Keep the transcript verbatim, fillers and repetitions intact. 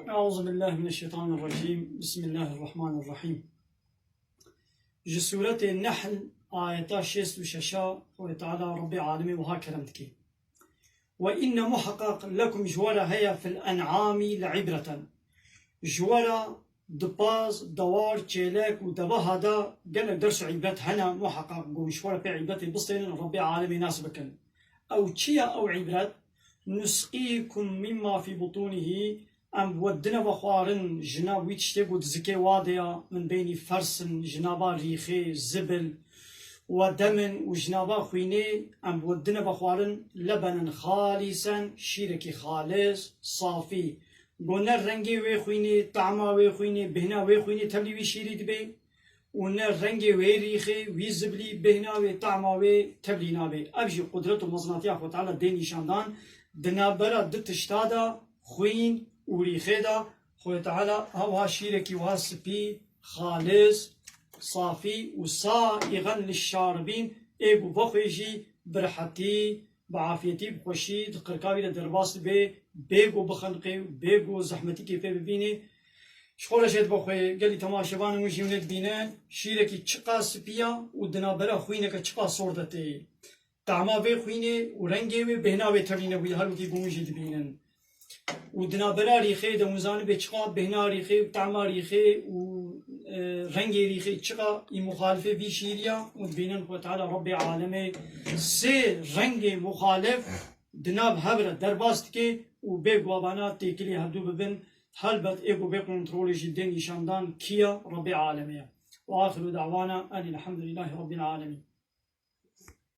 Eûzubillahimineşşeytanirracîm. Bismillahirrahmanirrahîm. Ji Sûretê Nehl, ayeta şêst û şeş, Xwedê Teala Rebbê Alemê wiha kerem dike: "Ve inne muheqeq lekum", ji we re heye, "fil en'amî le ibreten", ji we re di paz, dewar, çêlek û deveha de gelek ders û îbret hene, muheqeq ku ji we re pê îbretê bistênin, Rebbê Alemê nas bikin. Ew çi ye ew îbret? "Nusqîkum mimma fî butûnihî", em bi we dine vexwarin ji nav wî tiştê ku di zikê wa de ya, min beynî fersin, ji nava rîxê, zibil, we demin û ji nava xwînê, em bi we dine vexwarin, lebenen xalîsen, şîrekî xalis, safî. Go ne rengê wê xwînê, tama wê xwînê, bêhna wê xwînê tevlî wî şîrî dibe û ne rengê wê rîxê, wî ziblî, bêhna wê, tama wê tevlî nabe. Ev jî qudret û mezinatiya Xwedê Teala dê nîşandan di navbera du tişta de, xwîn û rîxê de. Xwedê Teala hewha şîrekî wiha spî, xalis, safî û saigan lişşaribîn, ê ku vexwê jî bi rehetî, bi afiyetî, bi xweşî di qirka wî de derbas dibe, bê ku bixeniqê û bê ku zehmetîkê pê bibînê. Ji xwe re jê dibe xwe, gelî temaşevanên min jî hûn ê dibînin, şîrekî çiqas spî ya û di navbera xwîneke çiqas sor de tê. Tama vê xwînê û rengê wê, bêhna wê tevlî nebûye, her wekî ku hûn jî dibînin. Û di navbera rîxê de hûn zanibê çiqa bêhna rîxê û tama rîxê û, e, rengê rîxê çiqa î muxalifê vî şîrî ya, û dibînin Xwedê Teala Rebbê Alemê sê rengê muxalif di nav hev re derbas dike û bê ku avana têkilî hevdû bibin, helbet ê ku bê kontrolê jî dê nîşandan kî ya, Rebbê Alemê ya. Ve axiru da'wana enî elhamdulîllahî Rebbîl Alemîn.